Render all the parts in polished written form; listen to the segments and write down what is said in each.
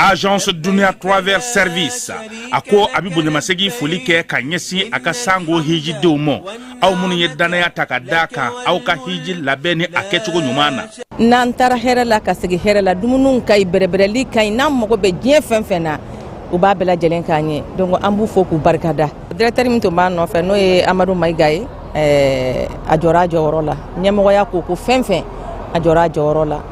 Agence Dunia Travel Service a ko a bɛ bonyamasegin foli kɛ ka ɲɛsin a ka sango hijidenw ma, aw minnu ye dannaya ta ka d'a kan aw ka hiji labɛn ni a kɛcogo ɲuman na. N'an taara hɛrɛ la ka segin hɛrɛ la, dumuniw ka ɲi, bɛrɛbɛrɛli ka ɲi. N'an mago bɛ diɲɛ fɛn fɛn na, u b'a bɛɛ lajɛlen k'an ye. Donc an b'u fo k'u barikada. Directeur min tun b'an nɔfɛ, n'o ye Amadu Mayiga ye, a jɔra a jɔyɔrɔ la. Ɲɛmɔgɔya ko ko fɛn fɛn, a jɔra a jɔyɔrɔ la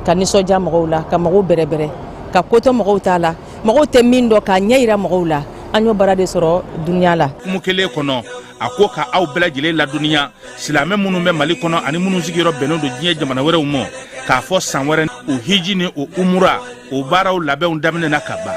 ka nisɔndiya mɔgɔw la, ka mɔgɔw bɛrɛbɛrɛ, ka kotɔ mɔgɔw t'a la, mɔgɔw tɛ min dɔn, k'a ɲɛ yira mɔgɔw la. An y'o baara de sɔrɔ dunuya la. Hukumu kelen kɔnɔ, a ko ka aw bɛɛ lajɛlen ladɔnniya, silamɛ minnu bɛ Mali kɔnɔ ani minnu sigiyɔrɔ bɛnnen don diɲɛ jamana wɛrɛw ma, k'a fɔ san wɛrɛ o hiji ni o umura o baaraw labɛnw daminɛna ka ban.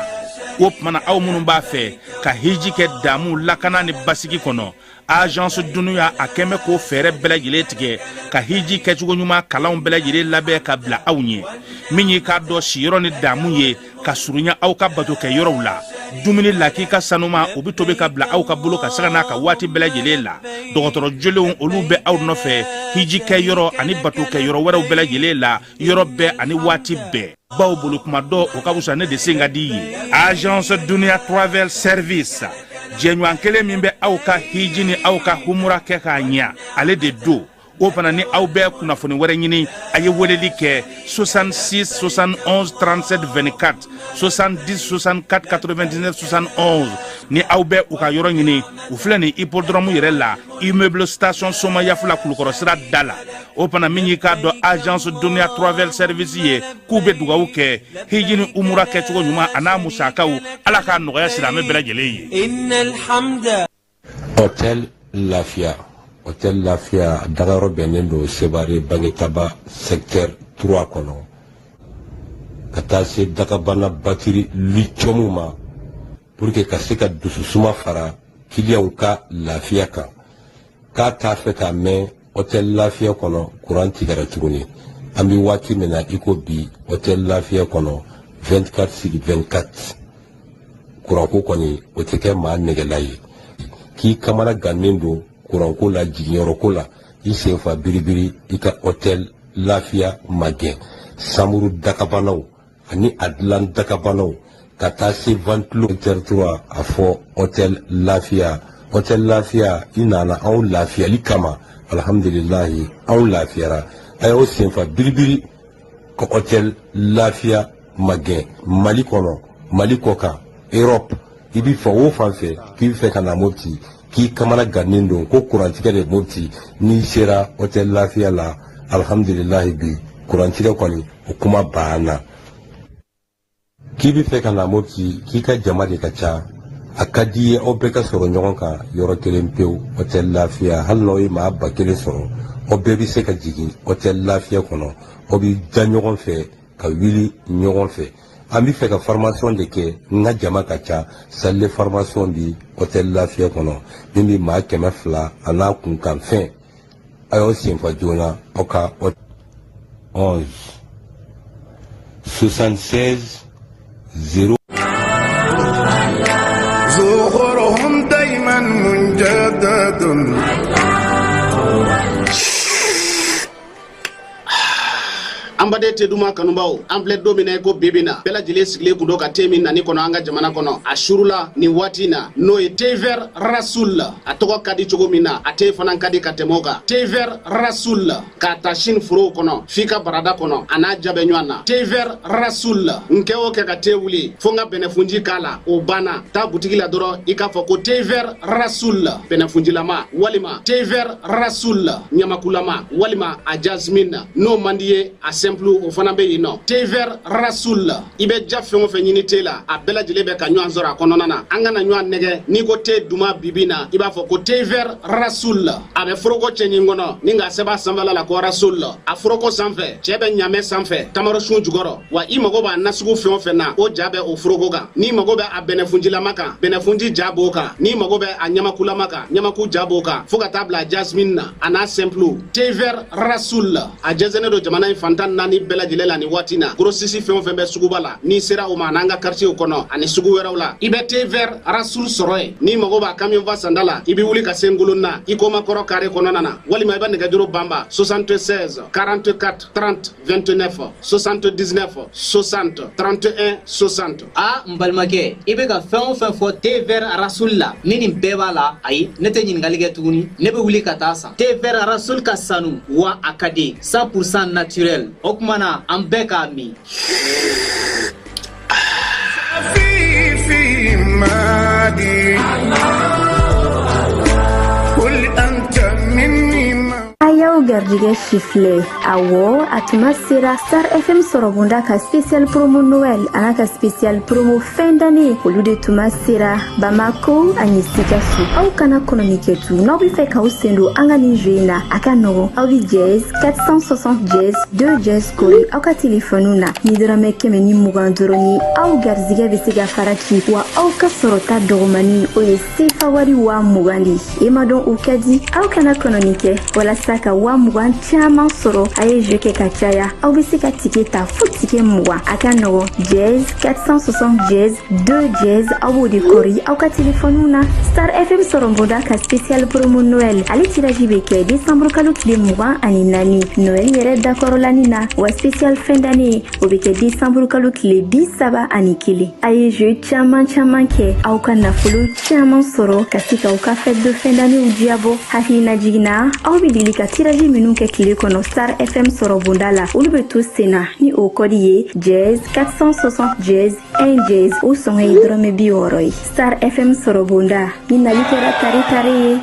O tuma na, aw minnu b'a fɛ ka hiji kɛ damu, lakana ni basigi kɔnɔ, Agence Dunuya a kɛn bɛ k'o fɛɛrɛ bɛɛ lajɛlen tigɛ ka hiji kɛcogo ɲuman kalanw bɛɛ lajɛlen labɛn ka bila aw ɲɛ. Min y'i k'a dɔn siyɔrɔ ni damu ye ka surunya aw ka bato kɛ yɔrɔw la, dumuni lakika sanuma, o bɛ tobi ka bila aw ka bolo ka sanga n'a ka waati bɛɛ lajɛlen la. Dɔgɔtɔrɔ jolenw, olu bɛ aw nɔfɛ hiji kɛ yɔrɔ ani bato kɛ yɔrɔ wɛrɛw bɛɛ lajɛlen la, yɔrɔ bɛɛ ani waati bɛɛ. Baw bolo kuma dɔ, o ka fisa ne de sen ka di ye. Agence Dunia Travel Service, jɛɲɔgɔn kelen min bɛ aw ka hiji ni aw ka humura kɛ k'a ɲɛ, ale de don. O fana ni aw bɛ kunnafoni wɛrɛ ɲini, a ye weleli kɛ 66 71 37 24, 70 64 99 71. Ni aw bɛ u ka yɔrɔ ɲini, u filɛ nin hippodrome yɛrɛ la, immeuble station Somayafula, Kulukɔrɔ sira da la. O fana, min y'i k'a dɔn Agence Dunia Travel Service ye, k'u bɛ dugawu kɛ hiji ni umura kɛcogo ɲuman a n'a musakaw, Ala k'a nɔgɔya silamɛ bɛɛ lajɛlen ye. Hôtel Lafiya, Hôtel Lafiya dagayɔrɔ bɛnnen don Sebare Bangetaba secteur 3 kɔnɔ, ka taa se dagabana batiri lithium ma, pour que ka se ka dususuma fara kiliyanw ka lafiya kan. K'a t'a fɛ k'a mɛn Hôtel Lafiya kɔnɔ kuran tigɛra tuguni. An bɛ waati min na i ko bi, Hôtel Lafiya kɔnɔ 24 sur 24, kuranko kɔni o tɛ kɛ maa nɛgɛla ye. K'i kamana gannen don kuranko la, jiginyɔrɔko la, i sen fa biribiri, i ka Hôtel Lafiya magɛn. Samuru dakabanaw ani a dilan dakabanaw ka taa se ventilo territoire, a fɔ Hôtel Lafiya. Hôtel Lafiya, i nana anw lafiyali kama, alhamdulilahi, anw lafiyara. A y'aw senfa biribiri ka Hôtel Lafiya magɛn. Mali kɔnɔ, Mali kɔ kan, Europe, i bɛ fan o fan fɛ k'i bɛ fɛ ka na Mopti, k'i kamana gannen don ko kurantigɛ de Mopti, n'i sera Hôtel Lafiya la, alhamdulilahi, bi kurantigɛ kɔni o kuma banna. K'i bɛ fɛ ka na Mopti, k'i ka jama de ka ca, a ka di i ye aw bɛɛ ka sɔrɔ ɲɔgɔn kan yɔrɔ kelen pewu, Hôtel Lafiya, hali n'aw ye maa 1000 sɔrɔ, aw bɛɛ bɛ se ka jigin Hôtel Lafiya kɔnɔ, aw bɛ da ɲɔgɔn fɛ ka wuli ɲɔgɔn fɛ. An bɛ fɛ ka formation de kɛ, n ka jama ka ca, salle de formation bi Hôtel Lafiya kɔnɔ min bɛ maa 200 a n'a kunkanfɛn. A y'aw senfa joona aw ka 11 76 0. زخرهم دايما مجدد. An baden te duman kanubaw, an filɛ don min na i ko bibi na, bɛɛ lajɛlen sigilen kun don ka te min nani kɔnɔ an ka jamana kɔnɔ a surula nin waati na, n'o ye thé vert Rasoul. A tɔgɔ ka di cogo min na, a te fana ka di ka tɛmɛ o kan. Thé vert Rasoul, k'a ta Chine forow kɔnɔ f'i ka barada kɔnɔ, a n'a ja bɛ ɲɔgɔn na. Thé vert Rasoul, n kɛ o kɛ ka te wuli fo n ka bɛnɛfunji k'a la, o banna. Taa butigi la dɔrɔn, i k'a fɔ ko thé vert Rasoul bɛnɛfunjilama, walima thé vert Rasoul ɲamakulama, walima a jasmine. N'o man di ye, a simple, o fana bɛ yen nɔ. Thé vert Rasoul, i bɛ ja fɛn o fɛn ɲini te la, a bɛɛ lajɛlen bɛ ka ɲɔgɔn sɔrɔ a kɔnɔna na. An kana ɲɔgɔn nɛgɛ. N'i ko te duman bibi na, i b'a fɔ ko thé vert Rasoul. A bɛ foroko cɛɲi kɔnɔ ni k'a sɛbɛn a sanfɛla la ko Rasoul. A foroko sanfɛ, cɛ bɛ ɲamɛ sanfɛ, tamarosun jukɔrɔ. Wa i mago b'a nasugu fɛn o fɛn na, o ja bɛ o foroko kan. N'i mago bɛ a bɛnɛfunjilama kan, bɛnɛfunji ja b'o kan. N'i mago bɛ a ɲamakulama kan, ɲamaku ja b'o kan, fo ka taa bila jasmine na a n'a simple. Thé vert Rasoul, a jɛnsɛnnen don jamana in fan 14. naani bɛɛ lajɛlen la nin waati na. Grossiste fɛn o fɛn bɛ suguba la, n'i sera o ma n'an ka quartier kɔnɔ ani sugu wɛrɛw la, i bɛ thé vert Rasoul sɔrɔ yen. N'i mago b'a camion fa sanda la, i bɛ wuli ka se Ngolonna Ikoma kɔrɔ carré kɔnɔna na, walima i bɛ nɛgɛjuru banba 76 44 30 29 79 60 31 60. A n balimakɛ, i bɛ ka fɛn o fɛn fɔ thé vert Rasoul la, ni nin bɛɛ b'a la, ayi, ne tɛ ɲininkali kɛ tuguni, ne bɛ wuli ka taa san. Thé vert Rasoul ka sanu wa a ka di, 100% naturel. O tuma na an bɛɛ k'a min. A y'aw garijɛgɛ sifilɛ. Awɔ, a tuma sera. Star FM sɔrɔbonda ka spécial promo Noël an'a ka spécial promo fin d'année, olu de tuma sera Bamako ani Sikaso. Aw kana kɔnɔni kɛ tu. N'aw bɛ fɛ k'aw sen don an ka nin jeu in na, a ka nɔgɔn. Aw bɛ dièse 460 dièse 2 dièse kori aw ka telefɔniw na ni dɔrɔmɛ 120 dɔrɔn ye. Aw garizigɛ bɛ se ka fara ci wa aw ka sɔrɔta dɔgɔmani, o ye sefa wari 20 000 de ye. E ma dɔn o ka di. Aw kana kɔnɔni kɛ. Walasa ka 20 000 caman sɔrɔ, a ye jeu kɛ ka caya. Aw bɛ se ka tike ta fo tike 20. A ka nɔgɔn, dièse 460 dièse 2 dièse, aw b'o de kɔri aw ka telefɔniw na. Star FM sɔrɔbonda ka spécial promo Noël, ale tirage bɛ kɛ décembre kalo tile 24, Noël yɛrɛ dakɔrɔlani na, wa spécial fin d'année, o bɛ kɛ décembre kalo tile 31. A ye jeu caman caman kɛ, aw ka nafolo caman sɔrɔ ka se k'aw ka fête de fin d'année diyabɔ. Hakilina jiginna, aw bɛ deli ka tirage minnu kɛ tile kɔnɔ Star FM sɔrɔbonda la, olu bɛ to sen na ni o kɔdi ye dièse 460 dièse 1 dièse. O sɔngɔ ye dɔrɔmɛ 60 ye. Star FM sɔrɔbonda, ni nali kɛra tare tare ye.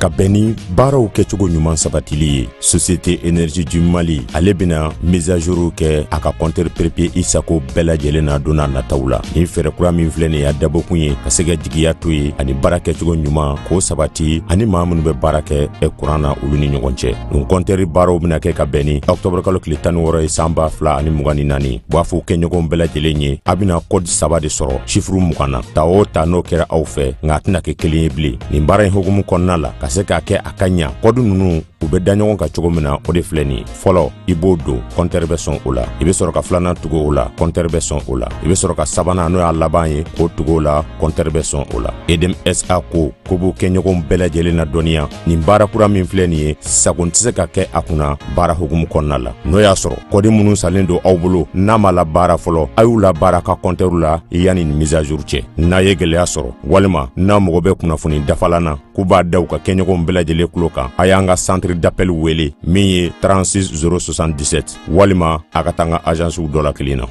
Ka bɛn ni baaraw kɛcogo ɲuman sabatili ye, Société Énergie du Mali, ale bɛna mise à jour kɛ a ka compteur prépayé i sago bɛɛ lajɛlen na don n'a nataw la. Nin fɛɛrɛ kura min filɛ nin y'a dabɔkun ye ka se ka jigiya to ye ani baara kɛcogo ɲuman k'o sabati ani maa minnu bɛ baara kɛ kuran na, olu ni ɲɔgɔn cɛ. Nin compteur baaraw bɛna kɛ ka bɛn ni octobre kalo tile 16 ye san 2024. B'a fɔ kɛɲɔgɔn bɛɛ lajɛlen ye, a bɛna code saba de sɔrɔ chiffre 20 na. Ta o ta, n'o kɛra aw fɛ, nka a tɛna kɛ kelen ye bilen. Nin baara in hukumu kɔnɔna la, ka se k'a kɛ a ka ɲa, code ninnu u bɛ da ɲɔgɔn kan cogo min na, o de filɛ nin ye. Fɔlɔ, i b'o don, compteur bɛ sɔn o la. I bɛ sɔrɔ ka filanan tugu o la, compteur bɛ sɔn o la. I bɛ sɔrɔ ka sabanan, n'o y'a laban ye, k'o tugu o la, compteur bɛ sɔn o la. EDM SA ko ko b'u kɛɲɔgɔn bɛɛ lajɛlen na dɔnniya, nin baara kura min filɛ nin ye, sagon tɛ se ka kɛ a kunna baara hukumu kɔnɔna la. N'o y'a sɔrɔ code minnu salen don aw bolo, n'a ma la baara fɔlɔ, a y'u la baara ka compteur la yanni nin mise à jour cɛ. N'a ye gɛlɛya sɔrɔ walima n'a mago bɛ kunnafoni dafalan na, k'u b'a da u ka kɛɲɔgɔnw bɛɛ lajɛlen tulo kan, a y'an ka centre d'appel wele min ye 36 077, walima a ka taa an ka agencew dɔ la kelen na.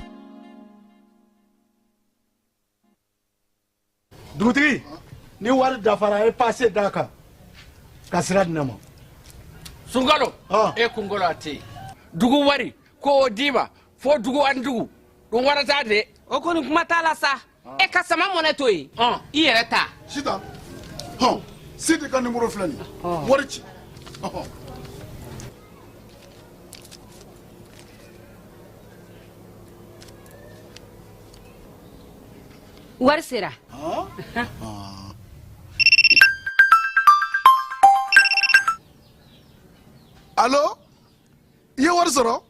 Dugutigi, ni wari dafara, a ye passe d'a kan ka sira di ne ma. Sunkalo, e kunkolo a tɛ yen. Dugu wari ko o d'i ma fo dugu ani dugu ɗum warata de. O kɔni, kuma t'a la sa. E ka sama mɔnɛ to yen, i yɛrɛ ta. Sitan hɔn, Sidi ka nimoro filɛ nin ye, wari ci ɔhɔn. Wari sera. Alo, i ye wari sɔrɔ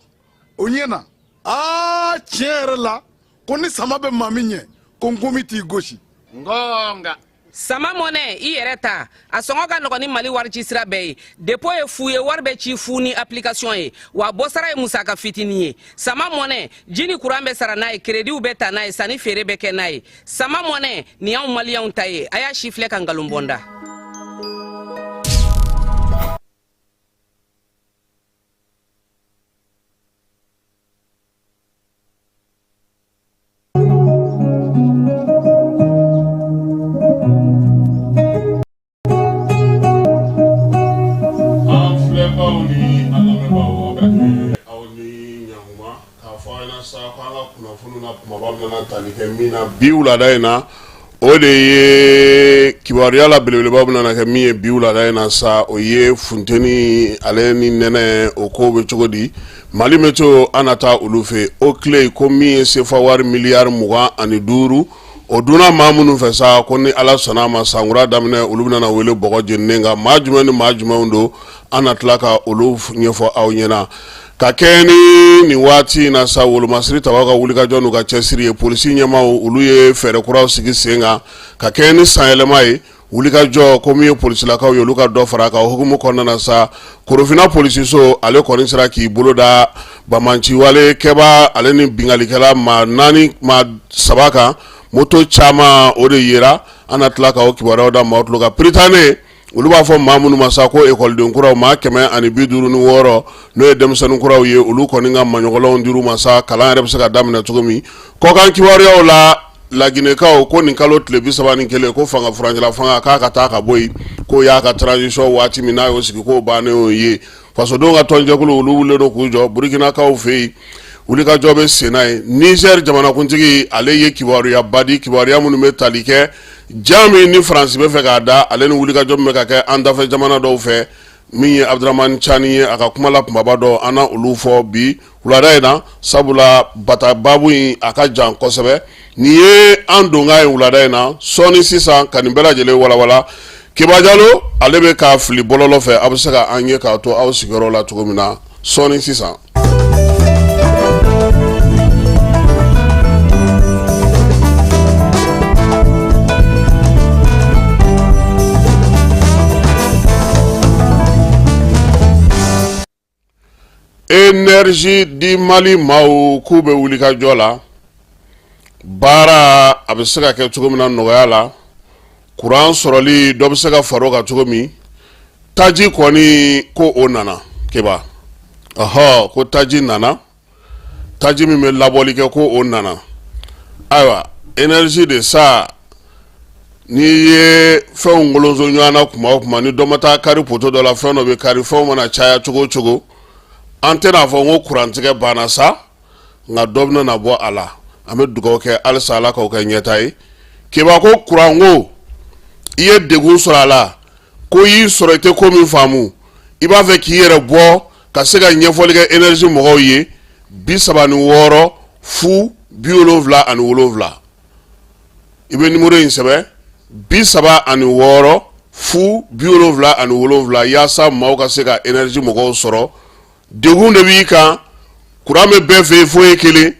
o ɲɛ na. Aa, tiɲɛ yɛrɛ la, ko ni sama bɛ maa min ɲɛ, ko nkomi t'i gosi. Ngonga. Sama mɔnɛ, i yɛrɛ ta, a sɔngɔ ka nɔgɔn ni Mali wari ci sira bɛɛ ye. Dépôt ye fu ye, wari bɛ ci fu ni application ye, wa bɔsara ye musaka fitinin ye. Sama mɔnɛ, ji ni kuran bɛ sara n'a ye, créditw bɛ ta n'a ye, sanni feere bɛ kɛ n'a ye. Sama mɔnɛ nin y'anw maliyɛnw ta ye. A y'a si filɛ ka nkalon bɔnda. An filɛbaw ni an lamɛnbaaw, aw ka kɛ aw ni ɲankuma k'a fɔ an ɲɛna sa ko an ka kunnafoni na kumaba bɛna tali kɛ min na bi wulada in na, o de ye kibaruya la belebeleba bɛna kɛ min ye bi wulada in na sa, o ye funteni ale ni nɛnɛ, o ko bɛ cogo di Mali Météo. An na taa olu fɛ. O tile ko min ye sefa wari miliyari 25, o dunna maa minnu fɛ sa, ko ni Ala sɔnna a ma, sankura daminɛ, olu bɛna wele bɔgɔ jeninen kan. Maa jumɛn ni maa jumɛnw don, an na tila ka olu ɲɛfɔ aw ɲɛna. Ka kɛɲɛ ni nin waati in na sa, wolomasiri tabaw ka wulikajɔ n'u ka cɛsiri ye, polisi ɲɛmaaw olu ye fɛɛrɛ kuraw sigi sen kan ka kɛɲɛ ni sanyɛlɛma ye. Wulikajɔ ko min ye polisilakaw ye, olu ka dɔ fara a kan. O hukumu kɔnɔna na sa, Korofina polisiso ale kɔni sera k'i bolo da banbaanciwale kɛba ale ni binkannikɛla maa naani, maa saba kan. Moto caman o de yera. An na tila k'o kibaruyaw da maaw tulo kan. Prytanée, olu b'a fɔ maa minnu ma sa ko ekɔliden kuraw, maa 156, n'o ye denmisɛnnin kuraw ye, olu kɔni ka maɲɔgɔlɔnw dir'u ma sa, kalan yɛrɛ bɛ se ka daminɛ cogo min. Kɔkan kibaruyaw la, Laginɛkaw ko nin kalo tile 31, ko fanga furancɛla fanga k'a ka taa ka bɔ yen, k'o y'a ka transition waati min n'a y'o sigi, k'o bannen y'o ye. Fasodenw ka tɔnjɛkulu, olu wulilen don k'u jɔ Burukinakaw fɛ yen, wulikajɔ bɛ senna yen. Niger jamanakuntigi ale ye kibaruyaba di, kibaruya minnu bɛ tali kɛ ja min ni Faransi bɛ fɛ k'a da ale ni wulikajɔ min bɛ ka kɛ an dafɛ jamana dɔw fɛ. Min ye Abdramani Cani ye, a ka kuma la kunbaba dɔ, an na olu fɔ bi wulada in na, sabula bata baabu in a ka jan kosɛbɛ. Nin ye an donkan ye wulada in na. Sɔɔni sisan ka nin bɛɛ lajɛlen walawala, Keba Jalo ale bɛ k'a fili bɔlɔlɔ fɛ, aw bɛ se ka an ye k'a to aw sigiyɔrɔ la cogo min na sɔɔni sisan. Énergie du Mali maaw k'u bɛ wuli ka jɔ la, baara a bɛ se ka kɛ cogo min na nɔgɔya la, kuran sɔrɔli dɔ bɛ se ka fara o kan cogo min. Taji kɔni ko o nana, Keba, ɔhɔ, ko taji nana, taji min bɛ labɔli kɛ, ko o nana. Ayiwa, énergie de sa, n'i ye fɛnw kolonso ɲɔgɔn na kuma o kuma, ni dɔ ma taa kari poto dɔ la, fɛn dɔ bɛ kari. Fɛnw mana caya cogo o cogo, an tɛna fɔ ko kurantigɛ banna sa, nka dɔ bɛna na bɔ a la. An bɛ dugawu kɛ halisa, Ala k'aw kɛ ɲɛta ye. Keba ko kuranko, i ye degun sɔrɔ a la, ko y'i sɔrɔ i tɛ ko min faamu, i b'a fɛ k'i yɛrɛ bɔ ka se ka ɲɛfɔli kɛ énergie mɔgɔw ye, 36 0 77. I bɛ numéro in sɛbɛn, 36 0 77, yaasa maaw ka se ka énergie mɔgɔw sɔrɔ. Degun de b'i kan, kuran bɛ bɛɛ fɛ yen fo e kelen.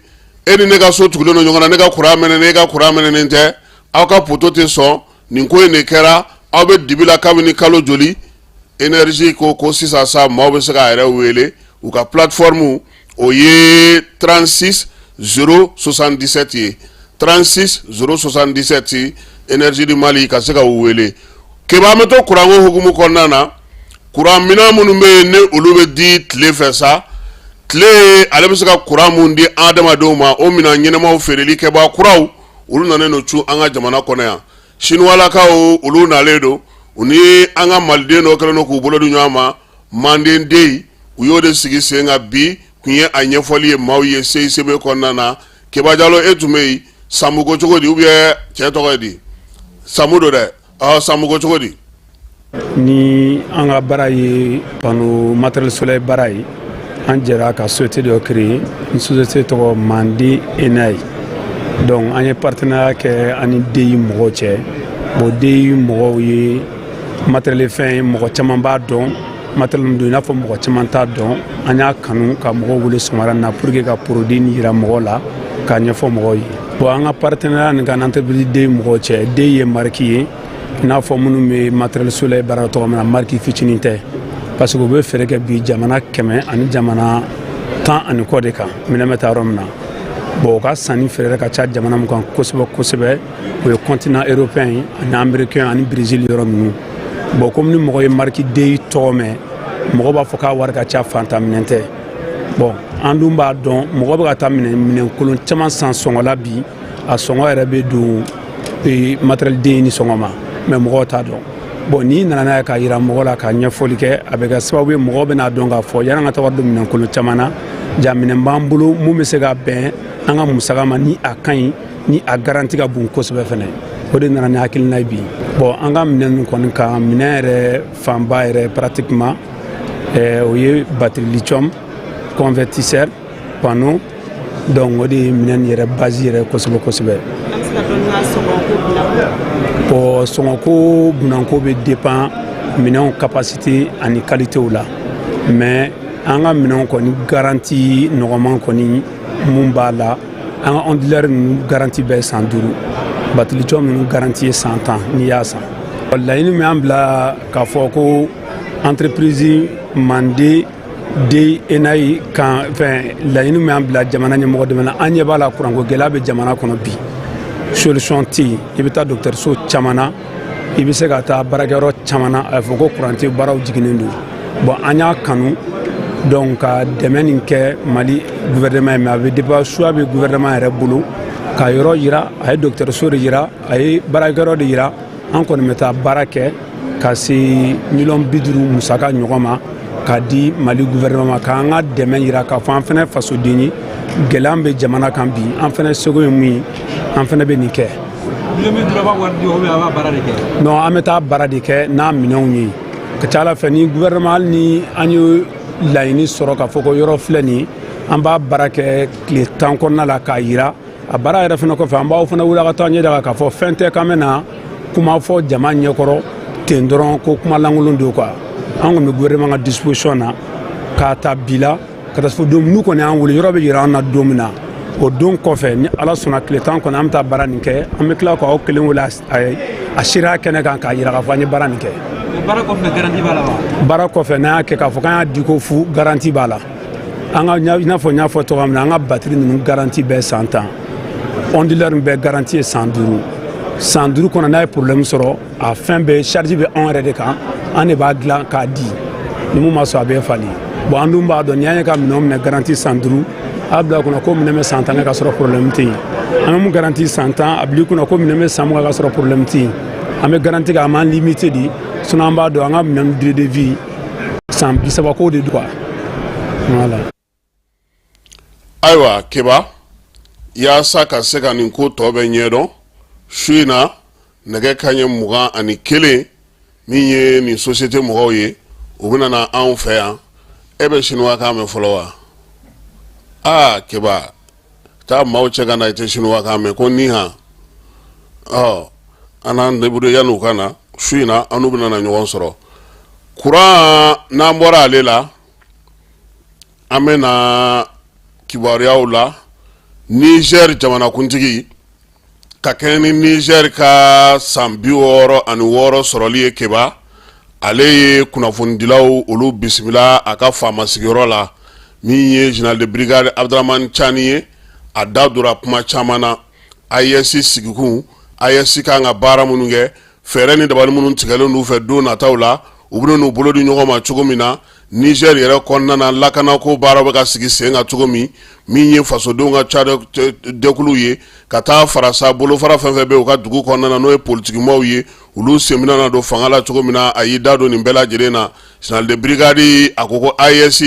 E ni ne ka so tugulen don ɲɔgɔn na, ne ka kuran mɛnɛnen, e ka kuran mɛnɛnen tɛ, aw ka poto tɛ sɔn. Nin ko in de kɛra, aw bɛ dibi la kabini kalo joli? Énergie ko sisan sa, maaw bɛ se k'a yɛrɛ wele u ka plateforme, o ye 36 0 77 ye, 36 0 77, Énergie du Mali, ka se ka u wele. Keba, an bɛ to kuranko hukumu kɔnɔna na. Kuran minɛn minnu bɛ yen, ni olu bɛ di tile fɛ sa, tile ale bɛ se ka kuran mun di adamadenw ma, o minɛn ɲɛnamaw feereli kɛbaa kuraw, olu nanen don cun an ka jamana kɔnɔ yan. Sinuwalakaw, olu nalen don, u ni an ka maliden dɔ kɛlen don k'u bolo di ɲɔgɔn ma. Manden den, u y'o de sigi sen kan. Bi tun ye a ɲɛfɔli ye maaw ye CICB kɔnɔna na. Keba Jalo, e tun bɛ yen. Samu ko cogo di? Ou bien cɛ tɔgɔ ye di? Samu don dɛ. Samu ko cogo di? Ni an ka baara ye panneau matériel solaire baara ye, an jɛra ka société dɔ créer. Ni société tɔgɔ Mande Enayi. Donc an ye partenariat kɛ an ni DI mɔgɔw cɛ. Bon, DI mɔgɔw ye matériel fɛn ye, mɔgɔ caman b'a dɔn matériel min don, i n'a fɔ mɔgɔ caman t'a dɔn. An y'a kanu ka mɔgɔw wele sɔgɔmada na pour que ka produit nin yira mɔgɔw la, k'a ɲɛfɔ mɔgɔw ye. Bon, an ka partenariat nin kan entreprise DI mɔgɔw cɛ, DI ye marque ye, i n'a fɔ minnu bɛ matériel solaire baara tɔgɔ min na, marque fitinin tɛ, parce que u bɛ feere kɛ bi jamana kɛmɛ ani jamana tan ani kɔ de kan, minɛn bɛ taa yɔrɔ min na. Bon, u ka sanni feere ka ca jamana min kan kosɛbɛ kosɛbɛ, o ye continent européen ye ani américain ani Brésil yɔrɔ ninnu. Bon, komi ni mɔgɔ ye marque DI tɔgɔ mɛn, mɔgɔ b'a fɔ k'a wari ka ca, fantan minɛn tɛ. Bon, an dun b'a dɔn, mɔgɔ bɛ ka taa minɛn minɛnkolon caman san sɔngɔ la bi, a sɔngɔ yɛrɛ bɛ don matériel DI ni sɔngɔ ma, mais mɔgɔw t'a dɔn. Bon, n'i nana n'a ye k'a yira mɔgɔ la, k'a ɲɛfɔli kɛ, a bɛ kɛ sababu ye mɔgɔw bɛna dɔn k'a fɔ yanni an ka taa wari don minɛnkolon caman na, ja minɛn b'an bolo mun bɛ se ka bɛn an ka musaka ma, ni a ka ɲi, ni a garantie ka bon kosɛbɛ fɛnɛ. O de nana ni hakilina ye bi. Bon, an ka minɛn ninnu kɔni kan, minɛn yɛrɛ fanba yɛrɛ pratiquement o ye batterie lithium, convertisseur, panneau. Donc o de ye minɛn yɛrɛ base yɛrɛ kosɛbɛ kosɛbɛ. Bon, sɔngɔko bunanko bɛ dépend minɛnw capacité ani qualitéw la, mais An ka minɛnw kɔni garantie nɔgɔman kɔni mun b'a la, an ka onduleur ninnu garantie bɛ san 5, batterie lithium ninnu garantie ye san 10 n'i y'a san. Laɲini min y'an bila k'a fɔ ko entreprise Mande de Enayi kan fɛn, laɲini min y'an bila jamana ɲɛmɔgɔ dɛmɛ na, an ɲɛ b'a la, kuranko gɛlɛya bɛ jamana kɔnɔ bi, solution tɛ yen. I bɛ taa dɔgɔtɔrɔso caman na, i bɛ se ka taa baarakɛyɔrɔ caman na, a bɛ fɔ ko kuran tɛ, baaraw jiginnen don. Bon, an y'a kanu donc ka dɛmɛ nin kɛ Mali gouvernement ye, mais a bɛ dépend, choix bɛ gouvernement yɛrɛ bolo ka yɔrɔ yira. A ye dɔgɔtɔrɔso de yira, a ye baarakɛyɔrɔ de yira. An kɔni bɛ taa baara kɛ ka se miliyɔn 50 musaka ɲɔgɔn ma k'a di Mali gouvernement ma, k'an ka dɛmɛ yira k'a fɔ an fana fasoden ye, gɛlɛya bɛ jamana kan bi, an fana seko ye mun ye, an fana bɛ nin kɛ. Miliyɔn 50 b'a wari di ou bien a b'a baara de kɛ? Non, an bɛ taa baara de kɛ n'a minɛnw ye. Ka ca ala fɛ, ni gouvernement, hali ni an ye laɲini sɔrɔ k'a fɔ ko yɔrɔ filɛ nin ye, an b'a baara kɛ tile 10 kɔnɔna la k'a yira. A baara yɛrɛ fana kɔfɛ, an b'aw fana wele a ka taa ɲɛ da k'a fɔ fɛn tɛ k'an bɛna kuma fɔ jama ɲɛkɔrɔ ten dɔrɔn ko kuma lankolon don quoi. An kɔni bɛ gouvernement ka disposition na k'a ta bi la ka taa fo don n'u kɔni y'an wele, yɔrɔ bɛ yira an na don min na, o don kɔfɛ, ni Ala sɔnna, tile 10 kɔnɔ an bɛ taa baara nin kɛ. An bɛ tila k'aw kelen wele a seereya kɛnɛ kan k'a yira k'a fɔ an ye baara nin kɛ. Baara kɔfɛ, garantie b'a la wa? Baara kɔfɛ, n'an y'a kɛ k'a fɔ k'an y'a di ko fu, garantie b'a la. An ka, i n'a fɔ n y'a fɔ cogoya min na, an ka batterie ninnu garantie bɛ san 10, onduleur bɛɛ garantie ye san 5. San 5 kɔnɔ, n'a ye problème sɔrɔ, a fɛn bɛɛ charge bɛ anw yɛrɛ de kan, an de b'a dilan k'a di. Ni mun ma sɔn, a bɛ falen. Bon, an dun b'a dɔn, n'i y'an ye ka minɛnw minɛ garantie san 5, a bila kunna ko minɛn bɛ san 10 kɛ ka sɔrɔ problème tɛ yen. An bɛ mun garantie san 10, a bila i kunna ko minɛn bɛ san 20 ka sɔrɔ problème tɛ yen. An bɛ garantie kɛ, an b'an limité de, sinon an b'a dɔn an ka minɛn durée de vie san 30 ko de don quoi, voilà. Ayiwa Keba, yaasa ka se ka nin ko tɔ bɛ ɲɛdɔn, su in na nɛgɛ kaɲɛ 21, min ye nin société mɔgɔw ye, u bɛna na anw fɛ yan. E bɛ sinuwakan mɛn fɔlɔ wa? Aa Keba, taa maaw cɛ ka na, i tɛ sinuwakan mɛn ko ni han. Ɔ, an n'an débrouiller yanni u ka na su in na, an n'u bɛna na ɲɔgɔn sɔrɔ. Kuran, n'an bɔra ale la, an bɛ na kibaruyaw la. Niger jamanakuntigi, ka kɛɲɛ ni Niger ka san 66 sɔrɔli ye, Keba, ale ye kunnafonidilaw olu bisimila a ka faama sigiyɔrɔ la. Min ye général de brigade Abdramane Tiani ye, a da donna kuma caman na: AES sigikun, AES kan ka baara minnu kɛ, fɛɛrɛ ni dabali minnu tigɛlen d'u fɛ don nataw la, u bɛna n'u bolo di ɲɔgɔn ma cogo min na. Niger yɛrɛ kɔnɔna na, lakanako baara bɛ ka sigi sen kan cogo min, min ye fasodenw ka jɛkuluw ye, ka taa farasa bolofara fɛn fɛn bɛ u ka dugu kɔnɔna na, n'o ye politikimaaw ye, olu sen bɛna na don fanga la cogo min na, a y'i da don nin bɛɛ lajɛlen na. Général de brigade a ko ko AES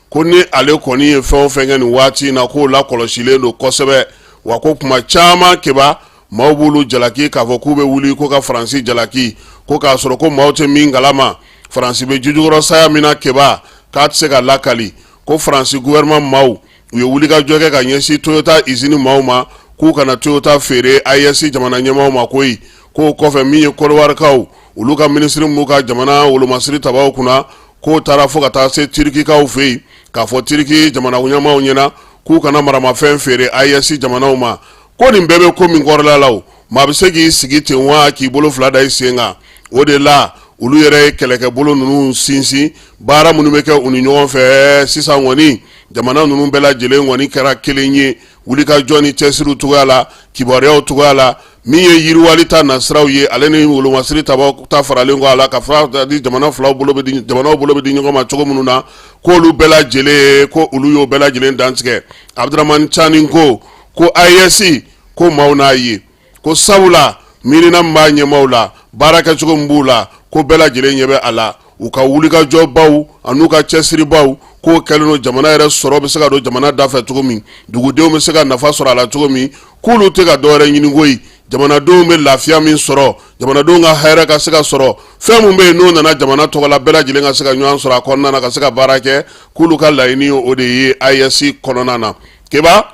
ko ni ale kɔni ye fɛn o fɛn kɛ nin waati in na, k'o lakɔlɔsilen don kosɛbɛ, wa ko kuma caman, Keba, maaw b'olu jalaki k'a fɔ k'u bɛ wuli ko ka Faransi jalaki, ko k'a sɔrɔ ko maaw tɛ min kalama, Faransi bɛ jijukɔrɔ saya min na, Keba, k'a tɛ se ka lakali. Ko Faransi gouvernement maaw, u ye wulikajɔ kɛ ka ɲɛsin Toyota usine maaw ma k'u kana Toyota feere AES jamana ɲɛmaaw ma koyi. K'o kɔfɛ, min ye Kɔdiwarikaw, olu ka minisiri m'u ka jamana wolomasiri tabaw kunna, k'o taara fo ka taa se Tirikikaw fɛ yen k'a fɔ Tiriki jamana ɲɛmaaw ɲɛna k'u kana maramafɛn feere AES jamanaw ma. Ko nin bɛɛ bɛ ko min kɔrɔla la, o maa bɛ se k'i sigi ten wa k'i bolo fila da i sen kan? O de la olu yɛrɛ ye kɛlɛkɛbolo ninnu sinsin, baara minnu bɛ kɛ u ni ɲɔgɔn fɛ. Sisan kɔni, jamana ninnu bɛɛ lajɛlen kɔni kɛra kelen ye wulikajɔ ni cɛsiriw cogoya la, kibaruyaw cogoya la, min ye yiriwali ta nasiraw ye, ale ni wolomasiri ta faralen kɔ a la, ka fara di jamana filaw bolo bɛ di, jamanaw bolo bɛ di ɲɔgɔn ma cogo minnu na, k'olu bɛɛ lajɛlen, ko olu y'o bɛɛ lajɛlen dantigɛ. Abdramane Tiani ko ko AES ko maaw n'a ye ko sabula miirina min b'a ɲɛmaaw la, baara kɛcogo min b'u la, ko bɛɛ lajɛlen ɲɛ bɛ a la, u ka wulikajɔbaw an'u ka cɛsiribaw, k'o kɛlen don jamana yɛrɛ sɔrɔ bɛ se ka don jamana dafɛ cogo min, dugudenw bɛ se ka nafa sɔrɔ a la cogo min, k'olu tɛ ka dɔwɛrɛ ɲini koyi, jamanadenw bɛ lafiya min sɔrɔ, jamanadenw ka hɛrɛ ka se ka sɔrɔ, fɛn min bɛ yen n'o nana jamana tɔgɔ la, bɛɛ lajɛlen ka se ka ɲɔgɔn sɔrɔ a kɔnɔna na, ka se ka baara kɛ, k'olu ka laɲini ye o de ye AES kɔnɔna na. Keba,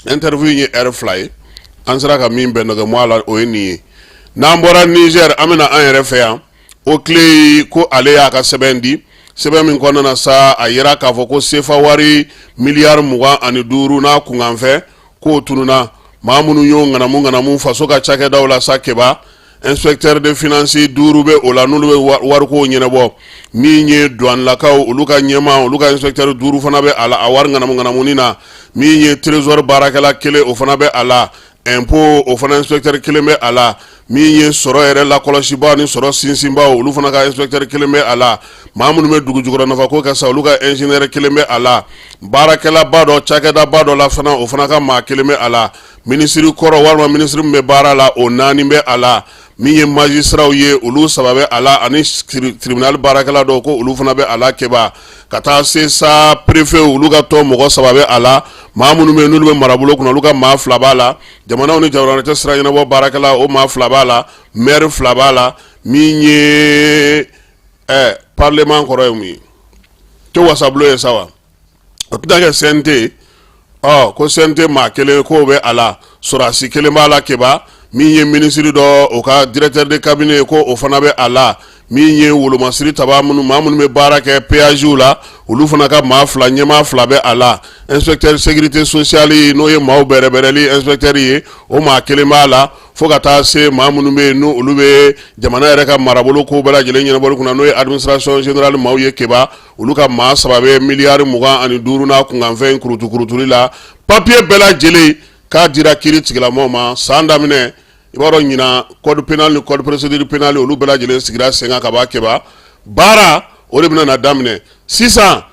interview in ye heure 2 ye, an sera ka min bɛn nɛgɛmɔ a la, o ye nin ye. N'an bɔra Niger, an bɛna an yɛrɛ fɛ yan. OCLEI ko ale y'a ka sɛbɛn di Sɛbɛn min kɔnɔna na sa, a yira k'a fɔ ko sefa wari miliyari 25 n'a kunkanfɛn k'o tununna. Maa minnu y'o ŋanamu ŋanamu faso ka cakɛdaw la sa, Keba, inspecteur de finance 5 bɛ o la, n'olu bɛ wariko ɲɛnabɔ. Min ye duwanilakaw olu ka ɲɛmaa, olu ka inspecteur 5 fana bɛ a la a wari ŋanamu ŋanamuni na. Min ye trésor baarakɛla kelen, o fana bɛ a la. Impôt, o fana inspecteur kelen bɛ a la. Min ye sɔrɔ yɛrɛ lakɔlɔsibaaw ni sɔrɔ sinsinbaaw, olu fana ka inspecteur kelen bɛ a la. Maa minnu bɛ dugu jukɔrɔ nafako kɛ sa, olu ka ingénieur kelen bɛ a la. Baarakɛlaba dɔ, cakɛdaba dɔ la fana, o fana ka maa kelen bɛ a la. Minisiri kɔrɔ walima minisiri min bɛ baara la, o 4 bɛ a la. Min ye magistraw ye, olu 3 bɛ a la, ani tribunal baarakɛla dɔw, ko olu fana bɛ a la. Keba, ka taa se sa préfet, olu ka tɔn mɔgɔ 3 bɛ a la. Maa minnu bɛ n'olu bɛ marabolo kunna, olu ka maa 2 b'a la. Jamanaw ni jamana cɛ sira ɲɛnabɔ baarakɛla, o maa 2 b'a la. Maire 2 b'a la. Min ye parlement kɔrɔ ye mun ye, to wasabulon ye sa wa, o tɛna kɛ CNT. Ɔ, ko CNT maa kelen k'o bɛ a la. Sɔrɔdasi kelen b'a la. Keba, min ye minisiri dɔ, o ka directeur de cabinet, ko o fana bɛ a la. Min ye wolomasiri taba minnu, maa minnu bɛ baara kɛ péage la, olu fana ka maa 2, ɲɛmaa 2 bɛ a la. Inspecteur sécurité sociale, n'o ye maaw bɛrɛbɛrɛli inspecteur ye, o maa kelen b'a la. Fo ka taa se maa minnu bɛ yen, n'olu bɛ jamana yɛrɛ ka marabolo ko bɛɛ lajɛlen ɲɛnabɔli kunna, n'o ye administration générale maaw ye, Keba, olu ka maa 3 bɛ miliyari 25 n'a kunkanfɛn kurutukurutuli la. Papiye bɛɛ lajɛlen k'a dira kiiri tigilamɔgɔw ma san daminɛ. I b'a dɔn, ɲinan code pénal ni code procédure pénale, olu bɛɛ lajɛlen sigira sen kan ka ban. Keba, baara o de bɛna na daminɛ sisan.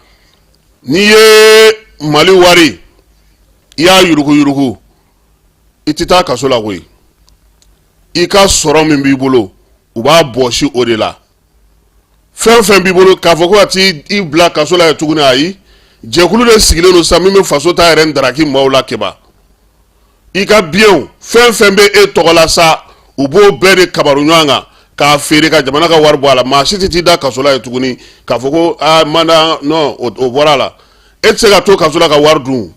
N'i ye Mali wari, i y'a yuruguyurugu, i tɛ taa kaso la koyi. I ka sɔrɔ min b'i bolo, u b'a bɔsi o de la. Fɛn fɛn b'i bolo, k'a fɔ ko ka t'i bila kaso la tuguni, ayi. Jɛkulu de sigilen don sa min bɛ faso ta yɛrɛ daraki maaw la. Keba, i ka biens, fɛn fɛn bɛ e tɔgɔ la sa, u b'o bɛɛ de kabaru ɲɔgɔn kan k'a feere ka jamana ka wari bɔ a la. Maa si tɛ t'i da kaso la yen tuguni k'a fɔ ko aa mandat non, o bɔra a la. E tɛ se ka to kaso la ka wari dun.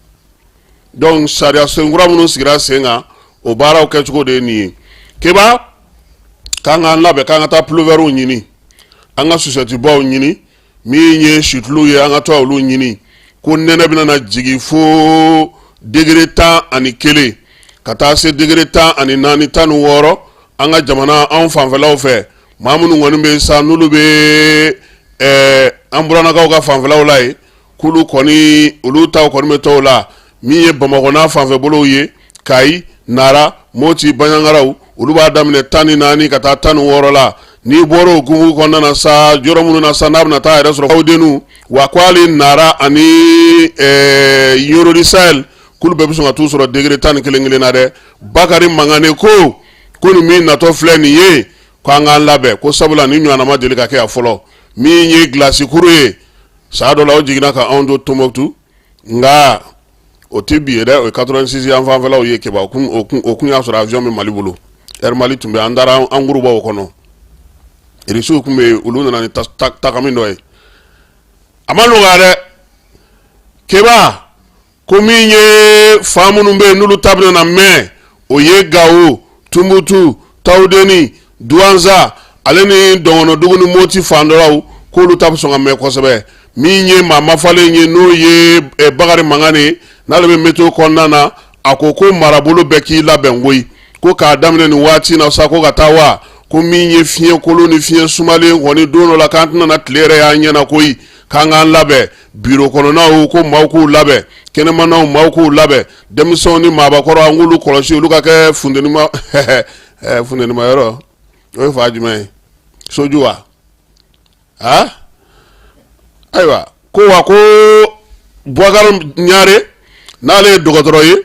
Donc sariya senkura minnu sigira sen kan, o baaraw kɛcogo de ye nin ye. Keba, k'an k'an labɛn, k'an ka taa pulovɛriw ɲini, an ka susɛtibaw ɲini, min ye situluw ye, an ka taa olu ɲini, ko nɛnɛ bɛna na jigin fo degré 11 ka taa se degré 14, 16 an ka jamana anw fanfɛlaw fɛ. Maa minnu kɔni bɛ sa, n'olu bɛ an burannakaw ka fanfɛlaw la yen, k'olu kɔni, olu taw kɔni bɛ tɔw la. Min ye Bamakɔ n'a fanfɛbolow ye, Kayi, Nara, Moti, Baɲangaraw, olu b'a daminɛ 14 ka taa 16 la. N'i bɔra o hukumu kɔnɔna na sa, yɔrɔ minnu na sa, n'a bɛna taa yɛrɛ sɔrɔ Tawudeni wa, ko hali Nara ani Ɲɔrɔ du Sahel, k'olu bɛɛ bɛ sɔn ka t'u sɔrɔ degré 11 kelen na dɛ. Bakari Mangane ko nin min natɔ filɛ nin ye, k'an k'an labɛn, ko sabula ni ɲɔgɔnna ma deli ka kɛ yan fɔlɔ. Min ye gilasikuru ye, saa dɔ la o jiginna ka anw to Tombouctou, nka o tɛ bi ye dɛ, o ye 86 yan fanfɛlaw ye. Keba, o kun y'a sɔrɔ avion bɛ Mali bolo, Air Mali tun bɛ, an taara an kuruba o kɔnɔ. Irisiw tun bɛ yen, olu nana ni takami dɔ ye, a ma nɔgɔya dɛ. Keba, ko min ye fan minnu bɛ yen, n'olu ta bɛna na mɛn, o ye Gawo, Tumutu, Tawudeni, Duwanza, ale ni Dɔngɔnɔdugu ni Moti fan dɔw, k'olu ta bɛ sɔn ka mɛn kosɛbɛ. Min ye maa mafalen ye, n'o ye Bakari Mangane, n'ale bɛ météo kɔnɔna na, a ko ko marabolo bɛɛ k'i labɛn koyi, ko k'a daminɛ nin waati na sa, ko ka taa wa, ko min ye fiɲɛ kolon ni fiɲɛ sumalen kɔni, don dɔ la k'an tɛna na tile yɛrɛ y'an ɲɛna koyi, k'an k'an labɛn. Biro kɔnɔnaw, ko maaw k'u labɛn, kɛnɛmanaw, maaw k'u labɛn, denmisɛnw ni maabakɔrɔ, an k'olu kɔlɔsi, olu ka kɛ funtenima funtenima yɔrɔ. O ye fa jumɛn ye? Soju wa? A ayiwa, ko wa, ko Bubakari Ɲare, n'ale ye dɔgɔtɔrɔ ye,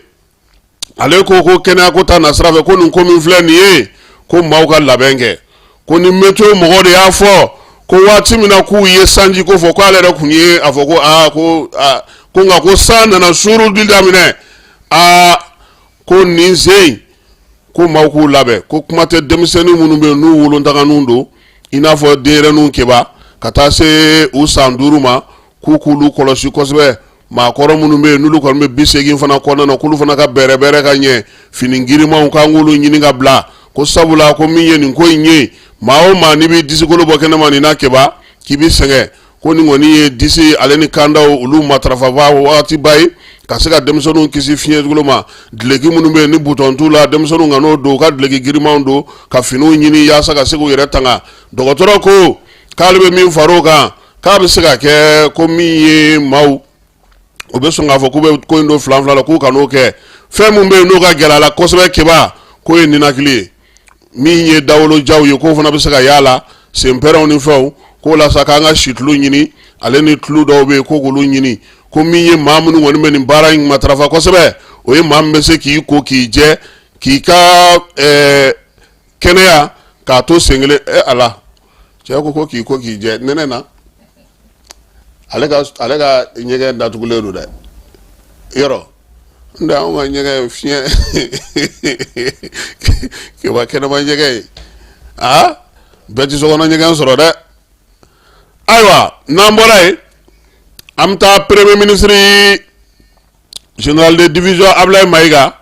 ale ko ko kɛnɛya ko ta nasira fɛ, ko nin ko min filɛ nin ye, ko maaw ka labɛn kɛ, ko ni météo mɔgɔw de y'a fɔ ko waati min na k'u ye sanji ko fɔ, ko ale yɛrɛ kun ye a fɔ ko aa, ko aa, ko nka ko san nana suuruli daminɛ, aa, ko nin sen ko maaw k'u labɛn, ko kuma tɛ denmisɛnnin minnu bɛ yen n'u wolontaganiw don, i n'a fɔ denyɛrɛninw, Keba, ka taa se u san 5 ma, k'u k'olu kɔlɔsi kosɛbɛ. Maakɔrɔ minnu bɛ yen, n'olu kɔni bɛ 80 fana kɔnɔna na, k'olu fana ka bɛrɛbɛrɛ ka ɲɛ, fini girimanw k'an k'olu ɲini ka bila, ko sabula ko min ye nin ko in ye, maa o maa n'i b'i disikolo bɔ kɛnɛma nin na, Keba, k'i bɛ sɛgɛn. Ko nin kɔni ye disi ale ni kandaw olu matarafaba wagatiba ye ka se ka denmisɛnninw kisi fiɲɛjugu ma. Duloki minnu bɛ yen ni butɔn t'u la, denmisɛnninw kan'o don, u ka duloki girimanw don ka finiw ɲini yaasa ka se k'u yɛrɛ tanga. Dɔgɔtɔrɔ ko k'ale bɛ min far'o kan, k'a bɛ se ka kɛ ko min ye maaw u bɛ sɔn k'a fɔ k'u bɛ ko in don filan fila la, k'u kan'o kɛ. Fɛn min bɛ yen n'o ka gɛlɛn a la kosɛbɛ, Keba, k'o ye ninakili ye. Min ye dawolojaw ye, k'o fana bɛ se ka y'a la, senpɛrɛnw ni fɛnw k'o la sa, k'an ka situlu ɲini, ale ni tulu dɔw bɛ yen ko k'olu ɲini. Ko min ye maa minnu kɔni bɛ nin baara in matarafa kosɛbɛ, o ye maa min bɛ se k'i ko k'i jɛ k'i ka kɛnɛya k'a to sen kelen. Ala, cɛ ko k'i ko k'i jɛ nɛnɛ na, ale ka ɲɛgɛn datugulen don dɛ. Yɔrɔ n tɛ anw ka ɲɛgɛn fiɲɛ, Keba, kɛnɛma ɲɛgɛn ye, aa, bɛɛ tɛ sokɔnɔ ɲɛgɛn sɔrɔ dɛ. Ayiwa, n'an bɔra yen, an bɛ taa premier ministre général de division Ablaye Mayiga.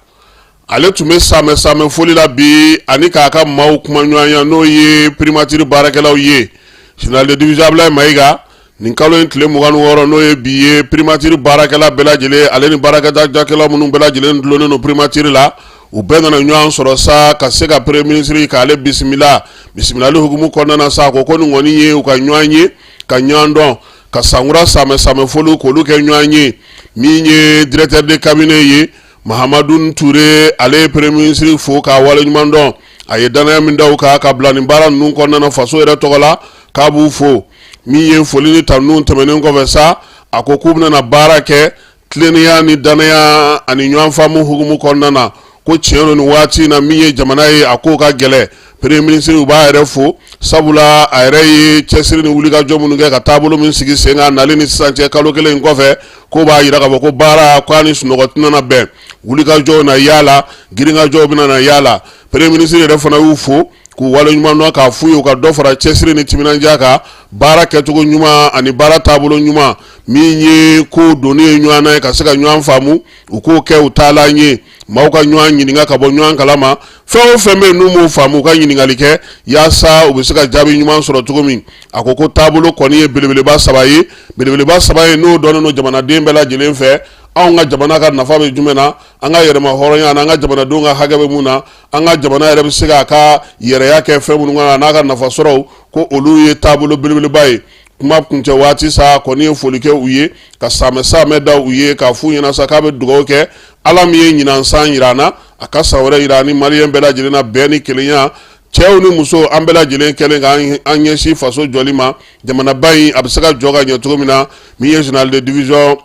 Ale tun bɛ samɛ samɛ foli la bi ani k'a ka maaw kuma ɲɔgɔnya, n'o ye primature baarakɛlaw ye. Général de division Ablaye Mayiga, nin kalo in tile 26, n'o ye bi ye, primature baarakɛla bɛɛ lajɛlen ale ni baarakɛda jakɛla minnu bɛɛ lajɛlen dulonnen don primature la, u bɛɛ nana ɲɔgɔn sɔrɔ sa ka se ka premier ministre k'ale bisimila. Bisimilali hukumu kɔnɔna na sa, ko nin kɔni ye u ka ɲɔgɔn ye ka ɲɔgɔn dɔn, ka sankura samɛ samɛ foli k'olu kɛ ɲɔgɔn ye. Min ye directeur de cabinet ye, Mahamadu Ture, ale ye premier ministre fo k'a waleɲuman dɔn. A ye danaya min da u kan ka bila nin baara ninnu kɔnɔna na faso yɛrɛ tɔgɔ la, k'a b'u fo. Min ye foli ni tanuni tɛmɛnen kɔfɛ sa, a ko k'u bɛna baara kɛ tilennenya ni danaya ani ɲɔgɔn faamu hukumu kɔnɔna na. Ko tiɲɛ don, nin waati in na, min ye jamana ye, a k'o ka gɛlɛn. Premier ministre u b'a yɛrɛ fo, sabula a yɛrɛ ye cɛsiri ni wulikajɔ minnu kɛ ka taabolo min sigi sen kan nalen ni sisan cɛ kalo kelen in kɔfɛ, k'o b'a jira k'a fɔ ko baara k'a ni sunɔgɔ tɛna na bɛn, wulikajɔw na y'a la, girinkajɔw bɛna na y'a la. Premier ministre yɛrɛ fana y'u fo k'u waleɲuman dɔn, k'a f'u ye u ka dɔ fara cɛsiri ni timinandiya kan, baara kɛcogo ɲuman ani baara taabolo ɲuman. Min ye ko donni ye ɲɔgɔn na ye ka se ka ɲɔgɔn faamu, u k'o kɛ u taalan ye. Maaw ka ɲɔgɔn ɲininka ka bɔ ɲɔgɔn kalama, fɛn o fɛn bɛ yen n'u m'o faamu, u ka ɲininkali kɛ yaasa u bɛ se ka jaabi ɲuman sɔrɔ cogo min. A ko ko taabolo kɔni ye belebeleba saba ye, belebeleba saba ye n'o dɔnnen don jamanaden bɛɛ lajɛlen fɛ. Anw ka jamana ka nafa bɛ jumɛn na? An ka yɛrɛma hɔrɔnya n'an ka jamanadenw ka hakɛ bɛ mun na? An ka jamana yɛrɛ bɛ se k'a ka yɛrɛya kɛ fɛn minnu kan n'a ka nafa sɔrɔw, ko olu ye taabolo belebeleba ye. Kuma kuncɛ waati sa, kɔni ye foli kɛ u ye ka samɛ samɛ da u ye, k'a f'u ɲɛna sa k'a bɛ dugawu kɛ Ala min ye ɲinan san jira an na, a ka san wɛrɛ jira ni maliyɛn bɛɛ lajɛlen na bɛn ni kelenya, cɛw ni muso, an bɛɛ lajɛlen kɛlen k'an ɲɛsin faso jɔli ma, jamanaba in a bɛ se ka jɔ ka ɲɛ cogo min na. Min ye général de division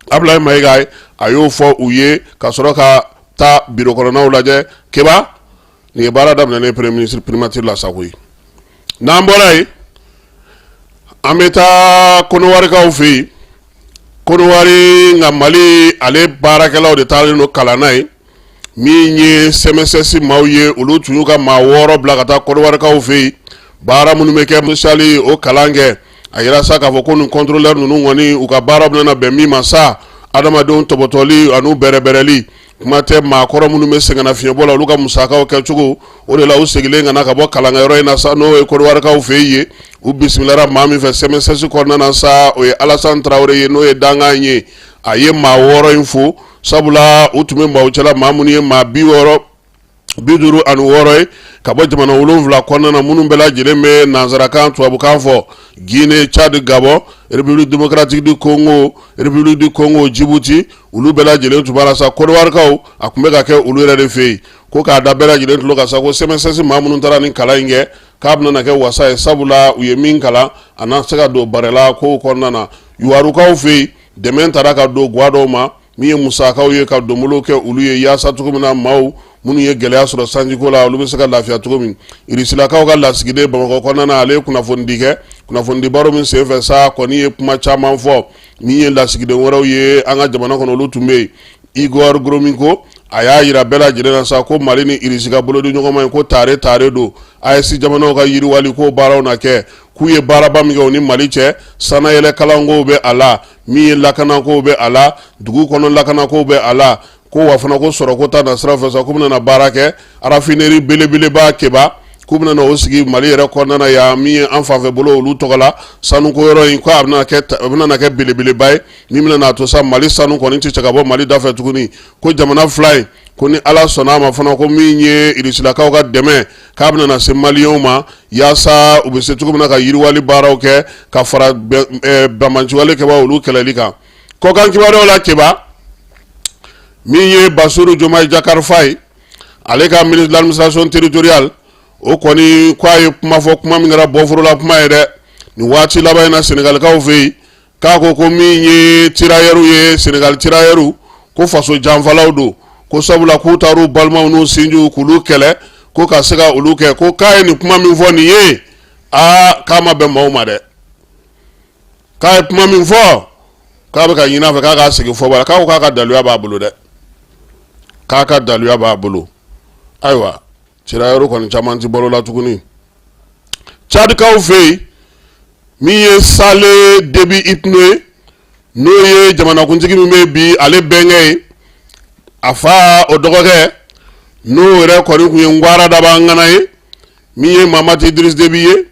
Ablaye Mayiga ye, a y'o fɔ u ye ka sɔrɔ ka taa biro kɔnɔnaw lajɛ. Keba, nin ye baara daminɛnen premier ministre primature la sa koyi. N'an bɔra yen, an bɛ taa Kɔnɔwarikaw fɛ yen. Kɔnɔwari nka Mali ale baarakɛlaw de taalen don kalan na yen. Min ye CMSS maaw ye, olu tun y'u ka maa 6 bila ka taa Kɔnɔwarikaw fɛ yen, baara minnu bɛ kɛ social o kalan kɛ. A yira sa k'a fɔ ko nin contrôleur ninnu kɔni, u ka baara bɛna bɛn min ma sa, adamadenw tɔbɔtɔli an'u bɛrɛbɛrɛli, kuma tɛ maakɔrɔ minnu bɛ sɛgɛnnafiɲɛbɔ la, olu ka musakaw kɛcogo. O de la u seginnen ka na ka bɔ kalankɛyɔrɔ in na sa, n'o ye Kɔnɔwarikaw fɛ yen, u bisimilara maa min fɛ CMSS kɔnɔna na sa, o ye Alassane Traoré ye, n'o ye dankan ye. A ye maa 6 in fo, sabula u tun bɛ maaw cɛla, maa minnu ye maa 56 ye ka bɔ jamana 7 kɔnɔna na, minnu bɛɛ lajɛlen bɛ nansarakan, tubabukan fɔ: Guinée, Tchad, Gabon, République démocratique du Congo, République du Congo, Djibouti. Olu bɛɛ lajɛlen tun b'a la sa. Kɔnɔwarikaw, a tun bɛ ka kɛ olu yɛrɛ de fɛ yen. Ko k'a da bɛɛ lajɛlen tulo kan sa, ko CMSS maa minnu taara ni kalan in kɛ, k'a bɛna kɛ wasa ye, sabula u ye min kalan, a na se ka don barɛla kow kɔnɔna na. Yuwarukaw fɛ yen, dɛmɛ taara ka don gwa dɔw ma, min ye musakaw ye, ka donbolow kɛ olu ye yaasa cogo min na maaw minnu ye gɛlɛya sɔrɔ sanjiko la, olu bɛ se ka lafiya cogo min. Irisilakaw ka lasigiden Bamakɔ kɔnɔna na, ale ye kunnafonidi kɛ. Kunnafonidi baro min senfɛ sa, kɔni ye kuma caman fɔ. Min ye lasigiden wɛrɛw ye an ka jamana kɔnɔ, olu tun bɛ yen. Igor Gromyko, a y'a jira bɛɛ lajɛlen na sa ko Mali ni Irisi ka bolodi ɲɔgɔnma ye, ko tare tare don. AES jamanaw ka yiriwali ko baaraw na kɛ. K'u ye baaraba min kɛ u ni Mali cɛ, sannayɛlɛ kalankow bɛ a la, min ye lakanakow bɛ a la, dugu kɔnɔ lakanakow bɛ a la. Ko wa fana ko sɔrɔko ta na sira fɛ sa, k'u bɛna baara kɛ raffinerie belebeleba Keba. k'u bɛna na o sigi Mali yɛrɛ kɔnɔna na yan, min ye an fanfɛ bolo olu tɔgɔ la sanuko yɔrɔ in, ko a bɛna kɛ a bɛna kɛ belebeleba ye min bɛna n'a to sa Mali sanu kɔni tɛ cɛ ka bɔ Mali dafɛ tuguni. Ko jamana fila in, ko ni Ala sɔnna a ma fana, ko min ye Irisilakaw ka dɛmɛ, k'a bɛna na se maliyɛnw ma yaasa u bɛ se cogo min na ka yiriwali baaraw kɛ ka fara banbaanciwale kɛbaa olu kɛlɛli kan. Kɔkan kibaruyaw la, Keba, min ye Basiru Jomayi Jakari Faye, ale ka ministre de l'administration territoriale, o kɔni ko a ye kuma fɔ, kuma min kɛra bɔforola kuma ye dɛ nin waati laban in na Senegalikaw fɛ yen, k'a ko ko min ye tirailleurs ye, Senegal tirailleurs, ko faso janfalaw don, ko sabula k'u taar'u balimaw n'u sinjiw k'olu kɛlɛ ko ka se ka olu kɛ. Ko k'a ye nin kuma min fɔ nin ye, aa, k'a ma bɛn maaw ma dɛ. K'a ye kuma min fɔ, k'a bɛ ka ɲini a fɛ k'a k'a segin fɔba la. K'a ko k'a ka daluya b'a bolo dɛ, k'a ka daluya b'a bolo. Ayiwa, tirailleurs kɔni caman tɛ balo la tuguni. Cadikaw fɛ yen, min ye Sale Debi Itno ye, n'o ye jamanakuntigi min bɛ bi, ale bɛnkɛ ye, a fa o dɔgɔkɛ, n'o yɛrɛ kɔni tun ye ngwara daba ŋana ye, min ye Mahamati Idris Debi ye,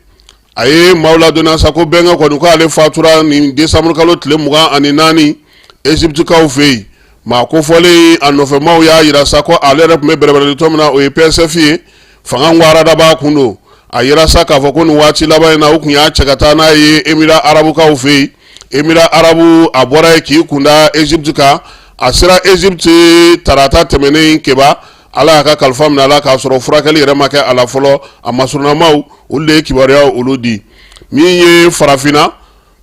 a ye maaw ladɔnniya sa ko bɛnkɛ kɔni ko ale fatura nin décembre kalo tile 24 Égyptekaw fɛ yen. Maa kofɔlen a nɔfɛmaw y'a yira sa ko ale yɛrɛ tun bɛ bɛrɛbɛrɛli tɔn min na, o ye PSF ye, fanga ngwara daba kun don. A yira sa k'a fɔ ko nin waati laban in na, u tun y'a cɛ ka taa n'a ye Émirats arabukaw fɛ yen. Émirats arabu, a bɔra yen k'i kunda Égypte kan. A sera Égypte tarata tɛmɛnen, Keba, Ala y'a ka kalifa minɛ a la k'a sɔrɔ furakɛli yɛrɛ ma kɛ a la fɔlɔ. A masurunnamaw, olu de ye kibaruya olu di. Min ye farafinna,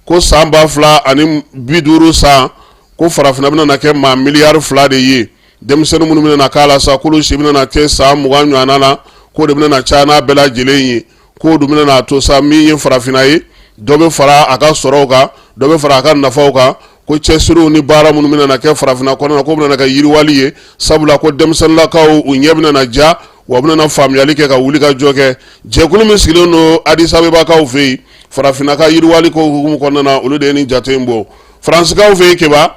ko san 2050 san, ko farafinna bɛna na kɛ maa miliyari 2 de ye. Denmisɛnnin minnu bɛna na k'a la sa, k'olu si bɛna na kɛ san 20 ɲɔgɔnna na, k'o de bɛna na caya n'a bɛɛ lajɛlen ye, k'o dun bɛna n'a to sa min ye farafinna ye, dɔ bɛ fara a ka sɔrɔw kan, dɔ bɛ fara a ka nafaw kan. Ko cɛsiriw ni baara minnu bɛna na kɛ farafinna kɔnɔna na, k'o bɛna na kɛ yiriwali ye, sabula ko denmisɛnninlakaw u ɲɛ bɛna na ja, wa u bɛna na faamuyali kɛ ka wuli ka jɔ kɛ. Jɛkulu min sigilen don Addis Abebakaw fɛ yen farafinna ka yiriwali ko hukumu kɔnɔna na, olu de ye nin jate in bɔ. Faransikaw fɛ yen, Keba,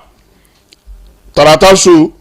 tarata su,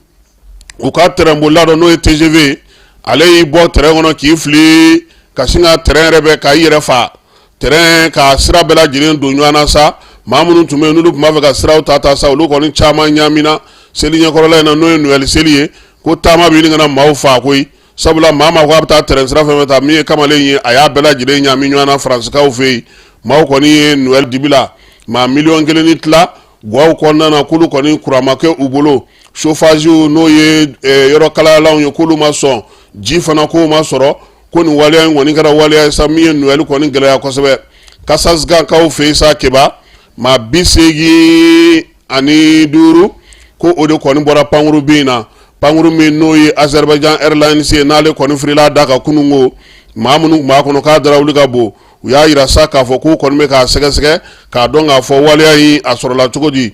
u ka tɛrɛnbolila dɔ, n'o ye TGV, ale y'i bɔ tɛrɛn kɔnɔ k'i fili ka sin ka tɛrɛn yɛrɛ bɛ k'i yɛrɛ fa tɛrɛn ka sira bɛɛ lajɛlen don ɲɔgɔn na sa. Maa minnu tun bɛ yen, n'olu tun b'a fɛ ka siraw ta ta sa, olu kɔni caman ɲaamina seli ɲɛkɔrɔla in na, n'o ye Noël seli ye, ko taama bɛ ɲini ka na maaw faa koyi, sabula maa ma ko a bɛ taa tɛrɛn sira fɛn fɛn ta, min ye kamalen ye, a y'a bɛɛ lajɛlen ɲaami ɲɔgɔn na. Faransikaw fɛ yen, maaw kɔni ye Noël dibi la, maa miliyɔn 1 ni tila gaw kɔnɔna na, k'olu kɔni kuran ma kɛ u bolo, chauffage, n'o ye yɔrɔ kalayalanw ye, k'olu ma sɔn, ji fana k'o ma sɔrɔ. Ko nin waleya in kɔni kɛra waleya ye sa min ye Noël kɔni gɛlɛya kosɛbɛ. Kazakhstankaw fɛ yen sa, Keba, maa 85, ko o de kɔni bɔra pankuru bin na, pankuru min n'o ye Azerbaijan Airlines ye, n'ale kɔni firila da kan kununko. Maa minnu tun b'a kɔnɔ, k'a darawuli ka bon. U y'a yira sa k'a fɔ k'u kɔni bɛ k'a sɛgɛsɛgɛ k'a dɔn k'a fɔ waleya in a sɔrɔla cogo di.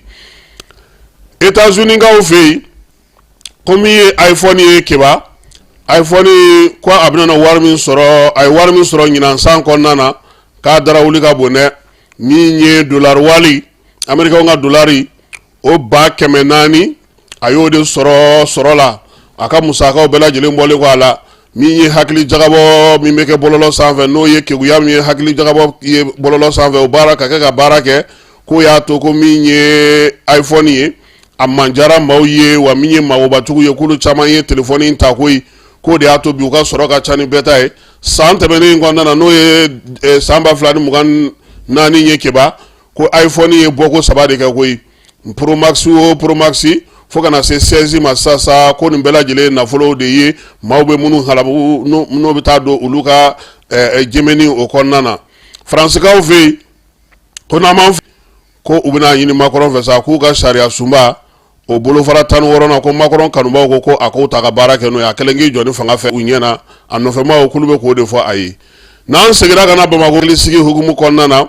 États-Unis kaw fɛ yen, ko min ye iPhone ye, Keba, iPhone ko a bɛna na wari min sɔrɔ, a ye wari min sɔrɔ ɲinan san kɔnɔna na, k'a darawuli ka bon dɛ. Min ye dolari wali, américain ka dolari o 400,000, a y'o de sɔrɔ sɔrɔ la, a ka musakaw bɛɛ lajɛlen bɔlen kɔ a la. Min ye hakili jagabɔ min bɛ kɛ bɔlɔlɔ sanfɛ, n'o ye keguya min ye hakili jagabɔ ye bɔlɔlɔ sanfɛ, o baara ka kɛ ka baara kɛ, k'o y'a to ko min ye iPhone ye, a manjara maaw ye, wa min ye maagobatigiw ye, k'olu caman ye telefɔni ta koyi, k'o de y'a to bi u ka sɔrɔ ka ca ni bɛɛ ta ye. San tɛmɛnen in kɔnɔna na, n'o ye san 2024 ye, Keba, ko iPhone ye bɔko saba de kɛ koyi, Pro Max o Pro Max fo ka na se 16 ma sisan, ko nin bɛɛ lajɛlen nafolo de ye maaw bɛ minnu halabu, n'o bɛ taa don olu ka jɛmɛni o kɔnɔna na. Faransikaw fɛ yen, ko n'an m'an ko u bɛna ɲini Macron fɛ sa k'u ka sariya sunba o bolofara 16nan, ko Macron kanubaw ko ko a k'o ta ka baara kɛ n'o ye. A kɛlen k'i jɔ ni fanga fɛ u ɲɛ na, a nɔfɛmaaw k'olu bɛ k'o de fɔ a ye. N'an seginna ka na Bamakɔ sigi hukumu kɔnɔna na,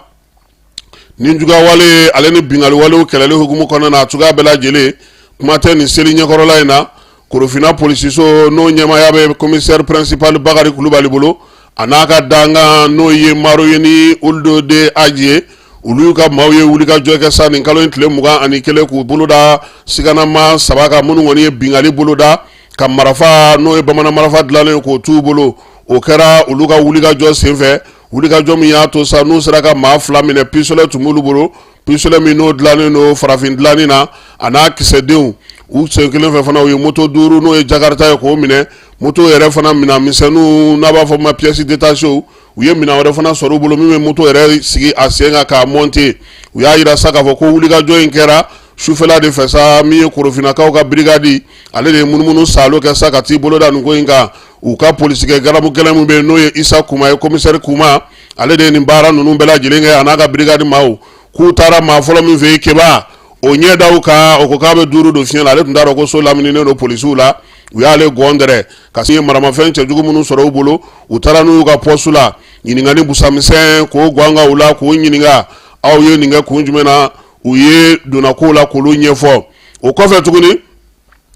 ni juguyawale ale ni binkanniwalew kɛlɛli hukumu kɔnɔna na, a cogoya bɛɛ lajɛlen, kuma tɛ nin seli ɲɛkɔrɔla in na, Korofina polisiso n'o ɲɛmaaya bɛ commissaire principal Bakari Kulubali bolo, a n'a ka dankan n'o ye Maroyeni Ould de Aji ye, olu ka maaw ye wulikajɔ kɛ sa nin kalo in tile 21 k'u bolo da siganama saba kan, minnu kɔni ye binkanni bolo da ka marifa, n'o ye bamanan marifa dilannen, k'o t'u bolo. O kɛra olu ka wulikajɔ senfɛ, wulikajɔ min y'a to sa n'u sera ka maa 2 minɛ. Pistolet tun b'olu bolo, pistolet min n'o dilannen don farafin dilanni na, a n'a kisɛdenw. U sen kelen fɛ fana, u ye moto 5, n'o ye jakarita ye, k'o minɛ. Moto yɛrɛ fana minɛn misɛnninw, n'a b'a fɔ ma pièces détachées, u ye minɛn wɛrɛ fana sɔrɔ u bolo min bɛ moto yɛrɛ sigi a sen kan k'a monter. U y'a jira sa k'a fɔ ko wulikajɔ in kɛra sufɛla de fɛ sa. Min ye Korofinakaw ka brigade, ale de ye munumunu saalo kɛ sa ka t'i bolo da nin ko in kan. U ka polisikɛ garamu gɛlɛn min bɛ yen, n'o ye Isa Kuma ye, commissaire Kuma, ale de ye nin baara ninnu bɛɛ lajɛlen kɛ, a n'a ka brigade maaw. K'u taara maa fɔlɔ min fɛ yen, Keba, o ɲɛ da u kan, o ko k'a bɛ duuru don fiɲɛ la. Ale tun t'a dɔn ko so lamininen don polisiw la. U y'ale gɔn dɛrɛ ka se maramafɛn cɛjugu minnu sɔrɔ u bolo, u taara n'u y'u ka poste la. Ɲininkali busamisɛn k'o gwan u la, k'o ɲininka: aw ye nin kɛ kun jumɛn na? U ye donna kow la k'olu ɲɛfɔ. O kɔfɛ tuguni,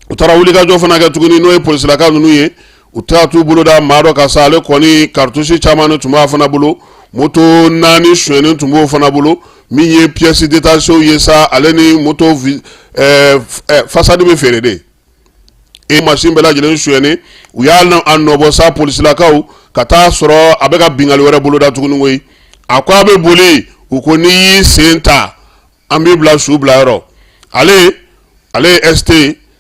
u taara wulikajɔ fana kɛ tuguni, n'o ye polisilaka ninnu ye. U taara t'u bolo da maa dɔ kan sa, ale kɔni cartouche caman de tun b'a fana bolo, moto 4 sonyɛnen tun b'o fana bolo, min ye pièces détachées ye sa, ale ni moto façade bɛ feere de e machine bɛɛ lajɛlen sonyɛnen. U y'a a nɔbɔ sa, polisilakaw, ka taa sɔrɔ a bɛ ka bingali wɛrɛ boloda tuguni koyi. A ko a bɛ boli, u ko n'i y'i sen ta, an b'i bila su bila yɔrɔ. Ale ye ST,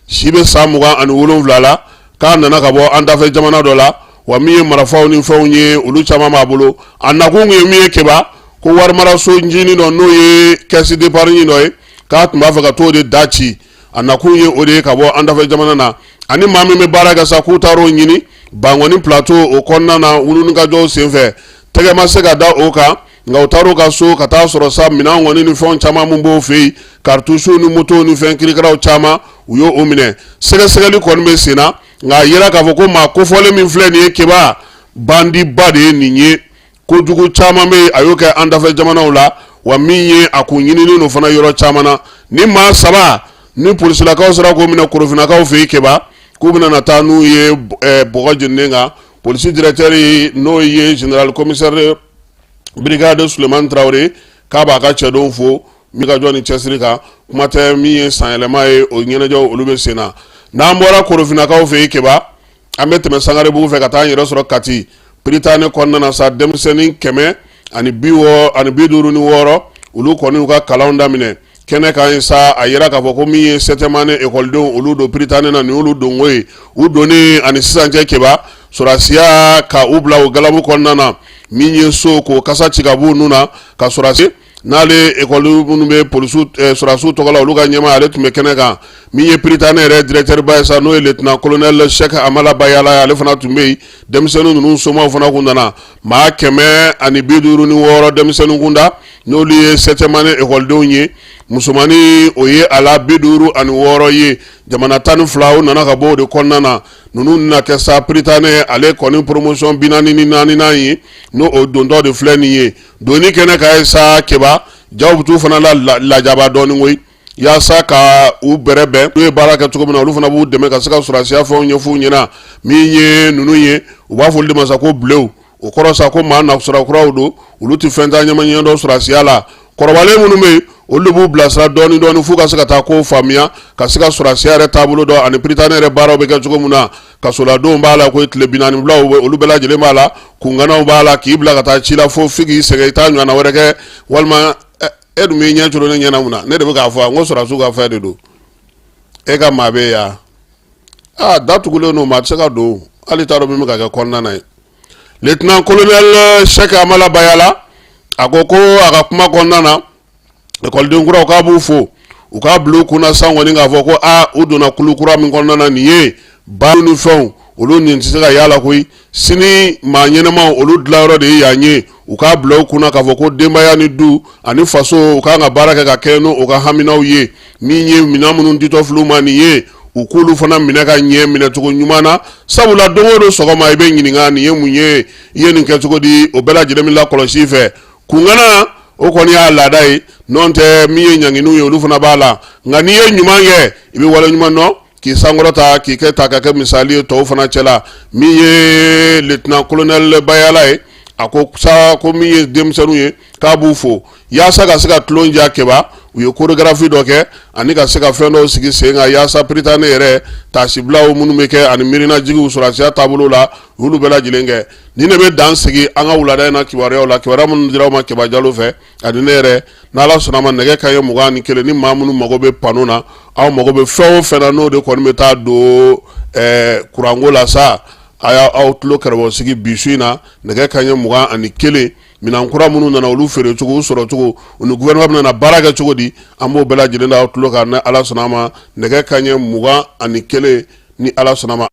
si bɛ san 27 la, k'a nana ka bɔ an dafɛ jamana dɔ la. Wa min ye marifaw ni fɛnw ye, olu caman b'a bolo. A nakun kun ye min ye, Keba, ko warimaraso ncinin dɔ, n'o ye caisse d'épargne dɔ ye, k'a tun b'a fɛ ka t'o de da ci. A nakun ye o de ye ka bɔ an dafɛ jamana na. Ani maa min bɛ baara kɛ sa, k'u taar'o ɲini Bankɔni Plateau o kɔnɔna na. Wulinikajɔw senfɛ, tɛgɛ ma se ka da o kan, nka u taar'u ka so ka taa sɔrɔ sa, minɛn kɔni ni fɛnw caman mun b'o fɛ yen, cartouche ni moto ni fɛn kirikaraw caman, u y'o o minɛ. Sɛgɛsɛgɛli kɔni bɛ sen na, nka a yira k'a fɔ ko maa kofɔlen min filɛ nin ye, Keba, bandiba de ye nin ye. Kojugu caman bɛ yen, a y'o kɛ an dafɛ jamanaw la. Wa min ye a kun ɲininen don fana yɔrɔ caman na. Ni maa 3 ni polisilakaw sera k'o minɛ Korofinakaw fɛ yen, Keba, k'u bɛna na taa n'u ye bɔgɔ jeninen kan. Polisi directeur, n'o ye général commissaire brigade Suleiman Traoré, k'a b'a ka cɛdenw fo min ka jɔ ni cɛsiri kan. Kuma tɛ min ye sanyɛlɛma ye, o ɲɛnajɛw olu bɛ sen na. N'an bɔra Korofinakaw fɛ yen, Keba, an bɛ tɛmɛ Sangarebugu fɛ ka taa an yɛrɛ sɔrɔ Kati Prytanée kɔnɔna na sa. Denmisɛnnin 156, olu kɔni y'u ka kalanw daminɛ kɛnɛ kan ye sa. A yira k'a fɔ ko min ye septième année ekɔlidenw, olu don Prytanée na, nin y'olu donko ye. U donnen ani sisan cɛ, Keba, sɔrɔdasiya ka u bila o galabu kɔnɔna na, min ye so k'o kasa ci ka b'u nun na ka sɔrɔdasi n'ale ekɔli minnu bɛ polisiw sɔrɔdasiw tɔgɔ la, olu ka ɲɛmaa, ale tun bɛ kɛnɛ kan. Min ye Prytanée yɛrɛ directeur ba ye sa, n'o ye lieutenant colonel Cheikh Amala Bayala ye, ale fana tun bɛ yen. Denmisɛnnin ninnu somaw fana kun nana, maa 156 denmisɛnnin kunda, n'olu ye septième année ekɔlidenw ye. Musomannin, o ye a la 56 ye. Jamana 12, o nana ka bɔ o de kɔnɔna na. Ninnu na kɛ sa Prytanée ale kɔni promotion 44nan ye, n'o o dontɔ de filɛ nin ye. Donni kɛnɛ ka ye sa, Keba, jaw bɛ t'u fana la lajaba dɔɔnin koyi, yaasa ka u bɛrɛ bɛn. N'u ye baara kɛ cogo min na, olu fana b'u dɛmɛ ka se ka sɔrɔdasiya fɛnw ɲɛf'u ɲɛna. Min ye ninnu ye, u b'a fɔ olu de ma sa ko bleus. O kɔrɔ sa ko maa nasɔrɔ kuraw don, olu tɛ fɛn ta ɲɛma ɲɛdɔn sɔrɔdasiya la. Kɔrɔbalen minnu bɛ yen, olu de b'u bilasira dɔɔnin dɔɔnin f'u ka se ka taa kow faamuya, ka se ka sɔrɔdasiya yɛrɛ taabolo dɔn ani Prytanée yɛrɛ baaraw bɛ kɛ cogo min na. Kasoladonw b'a la koyi, tile 40 bilaw, olu bɛɛ lajɛlen b'a la, kunganaw b'a la, k'i bila ka taa ci la fo f'i k'i sɛgɛn, i t'a ɲɔgɔnna wɛrɛ kɛ. Walima e dun b'i ɲɛ coron ne ɲɛna mun na? Ne de bɛ k'a fɔ n ko sɔrɔdasiw ka fɛn de don. E ka maa bɛ yan, aa, da tugulen don, maa tɛ se ka don, hali t'a dɔn min bɛ ka kɛ kɔnɔna na ye. Lieutenant colonel Cheikh Amala Bayala, a ko ko a ka kuma kɔnɔna na, ekɔliden kuraw, k'a b'u fo, u k'a bila u kunna san kɔni k'a fɔ ko aa, u donna kulu kura min kɔnɔna na nin ye, baara ni fɛnw, olu nin tɛ se ka y'a la koyi. Sini maa ɲɛnamaw, olu dilanyɔrɔ de ye yan ye. U k'a bila u kunna k'a fɔ ko denbaya ni du ani faso, u kan ka baara kɛ ka kɛ n'u ka haminaw ye. Min ye minɛn minnu ditɔ filɛ u ma nin ye, u k'olu fana minɛ ka ɲɛ minɛcogo ɲuman na, sabula don o don sɔgɔma i bɛ ɲininka nin ye mun ye, i ye nin kɛ cogo di? O bɛɛ lajɛlen bɛ lakɔlɔsi i fɛ. Kungana, o kɔni y'a laada ye, n'o tɛ min ye ɲanginiw ye, olu fana b'a la. Nka n'i ye ɲuman kɛ, i bɛ wale ɲuman dɔn, k'i sankɔrɔta, k'i kɛ ta ka kɛ misali ye tɔw fana cɛla. Min ye lieutenant colonel Bayala ye, A ko sa ko min ye denmisɛnninw ye, k'a b'u fo yaasa ka se ka tulon diya Keba. U ye chorégraphie dɔ kɛ ani ka se ka fɛn dɔw sigi sen kan yaasa prytanée yɛrɛ taasibilaw minnu bɛ kɛ ani miirinajigiw sɔrɔdasiya taabolo la, u y'olu bɛɛ lajɛlen kɛ. Nin de bɛ dan sigi an ka wulada in na kibaruyaw la, kibaruya minnu dira aw ma Keba Jalo fɛ ani ne yɛrɛ. N'Ala sɔnna ma, nɛgɛ kanɲɛ 21, ni maa minnu mago bɛ panneau na, aw mago bɛ fɛn o fɛn na, n'o de kɔni bɛ taa don kuranko la sa, a y'aw tulo kɛrɛbɔ sigi bi su in na nɛgɛ kanɲɛ 21. Minɛn kura minnu nana, olu feere cogo, u sɔrɔ cogo, u ni gouvernement bɛna na baara kɛ cogo di, an b'o bɛɛ lajɛlen da aw tulo kan ni Ala sɔnna ma, nɛgɛ kanɲɛ 21, ni Ala sɔnna ma.